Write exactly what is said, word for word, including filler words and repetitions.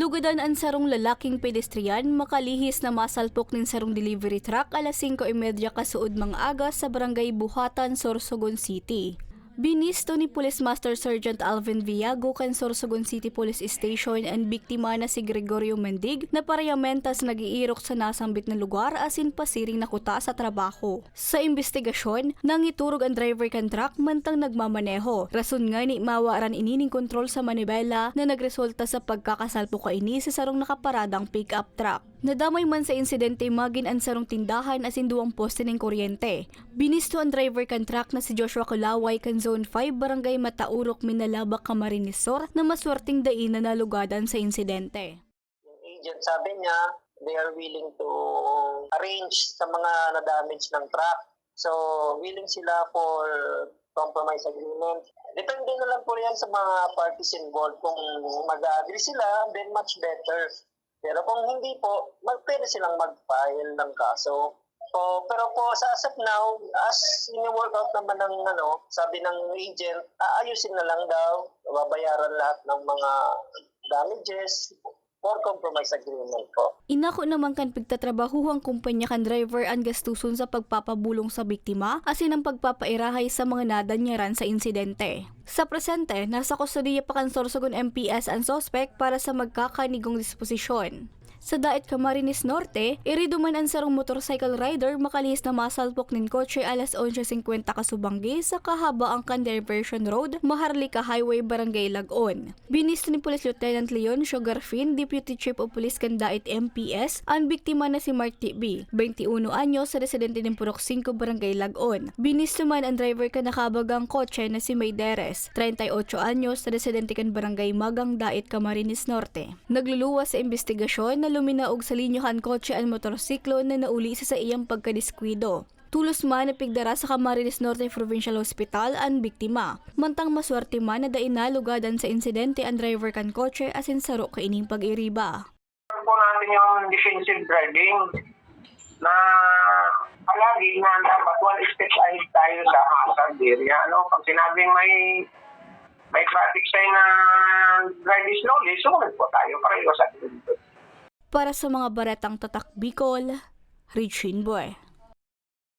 Ugadan an sarong lalaking pedestrian makalihis na masalpok nin sarong delivery truck alas singko y medya kasuod mga aga sa barangay Buhatan, Sorsogon City. Binisto ni Police Master Sergeant Alvin Viago kan Sorsogon City Police Station an biktima na si Gregorio Mendig na parayamentas nag-iirok sa nasambit na lugar asin pasiring na kuta sa trabaho. Sa imbestigasyon, nangiturog an driver kan truck mantang nagmamaneho, rason ngani mawaran ini nin kontrol sa manibela na nagresulta sa pagkakasalpok kaini sa sarong nakaparadang pick-up truck. Nadamay man sa insidente magin an sarong tindahan asin duwang poste nin kuryente. Binisto an driver kan truck na si Joshua Kulaway kan Zone five, Barangay Mataurok, Minalabac, Camarines Sur, na maswerteng dai na nalugadan sa insidente. Yung agent, sabi niya, they are willing to arrange sa mga na-damage ng truck. So, willing sila for compromise agreement. Depende na lang po yan sa mga parties involved. Kung mag-agree sila, then much better. Pero kung hindi po, mag, pwede silang mag-file ng kaso. So, pero po, sa as of now, as ini-work out naman ng, ano, sabi ng agent, aayusin na lang daw, babayaran lahat ng mga damages for compromise agreement po. Inako naman kan pigtatrabahuhang kumpanya kan driver an gastuson sa pagpapabulong sa biktima asin ang pagpapairahay sa mga nadanyaran sa insidente. Sa presente, nasa kustodiya pa kan Sorsogon M P S an suspek para sa magkakanigong disposisyon. Sa Daet, Camarines Norte, irido man an sarong motorcycle rider makalihis na masalpok nin kotse alas onse singkwenta kasubanggi sa kahabaan kan Diversion Road, Maharlika Highway, Barangay Lagon. Binisto ni Police Lieutenant Leoncio Garfin, Deputy Chief of Police kan Daet M P S, an biktima na si Mark T B, twenty uno anyos, residente nin Purok singko, Barangay Lagon. Binisto man an driver kan nakabagang kotse na si May Deres, treinta y ocho anyos, residente kan Barangay Magang Daet, Camarines Norte. Nagluluwas sa imbestigasyon na luminaog sa linya kan kotse an motorsiklo na nauli sa saiyang pagkadiskuwido. Tulos man na pigdara sa Camarines Norte Provincial Hospital an biktima. Mantang maswerte man na dai nalugadan sa insidente an driver kan kotse asin saro kaining pag-iriba. Alam po natin yung defensive driving na palagi na dapat one step ahead tayo sa hazard area. Ano? Pag sinabing may may traffic sign na drive slowly, sumunod po tayo para iwas accident. Para sa mga baretang tatak Bicol, Regine Boy.